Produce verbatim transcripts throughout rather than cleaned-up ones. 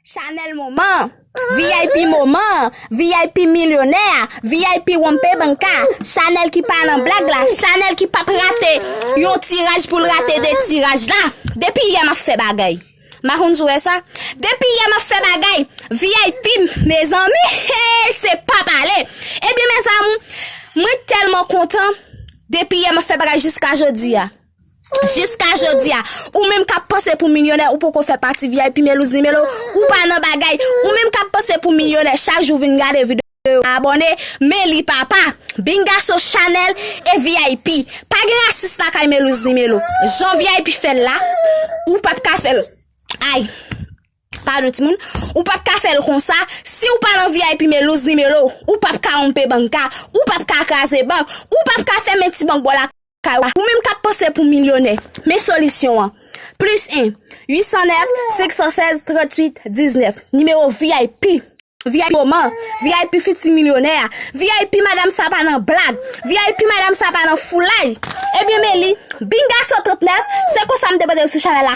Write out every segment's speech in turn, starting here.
Chanèl moman, V I P moman, V I P milyonè, V I P wonpe banka, Chanèl ki pa nan blag la, Chanèl ki p ap rate yon tiraj pou l rate de tiraj la. Depi yè m ap fè bagay. Mahounz, ou wè sa? Depi yè m ap fè bagay. V I P, mezanmi, hey, se pa pale. Ebyen, mezanmi, mwen tèlman kontan. Depi yè m ap fè bagay jiska jodi a. Jiska jodi a, ou menm k ap panse pou milyonè, ou poko fè pati V I P Melouz Nimelo, ou pa nan bagay. Ou menm k ap panse pou milyonè, chak jou vin gade videyo, abòne, men li papa. Bingaso Chanèl e V I P. Pa gen rasis lakay Melouz Nimelo. Jan V I P fè l la, ou p ap ka fè l. Ay. Padon timoun, ou p ap ka fè l konsa. Si ou pa nan V I P Melouz Nimelo, ou p ap ka wonpe banka, ou p ap ka kraze bank, ou p ap ka fèmen ti bank bò lakay ou. Ou menm k ap panse pou milyonè, men solisyon an. Plis en, uit san nèf, senk san sèz, tranntuit, diznèf. Nimewo V I P. V I P moman, V I P fiti milyonè a, V I P madanm sa pa nan blag, V I P madanm sa pa nan foulay. Ebyen, men li, Bingaso trannèf, se konsa m te pote l sou chanèl la.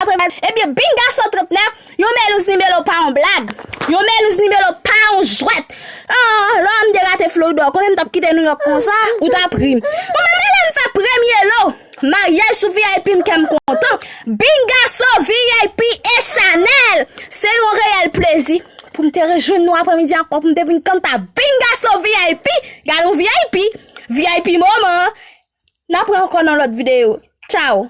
Ebyen, Bingaso trannèf, yon Melouz Nimelo pa yon blag. Yon Melouz Nimelo pa yon jwèt. Ah, lè m te rate Florida, ou konnen m t ap kite New York konsa, ou t ap ri m. Bon, men lè m fè premye lo maryaj sou V I P, m kè m kontan. Bingaso V I P e Chanèl. Se yon reyèl plezi pou m te rejwenn nou aprèmidi ankò pou m te vin kanta Bingaso V I P. Gade yon V I P. V I P moman. N ap wè ankò nan lòt videyo. Tchao.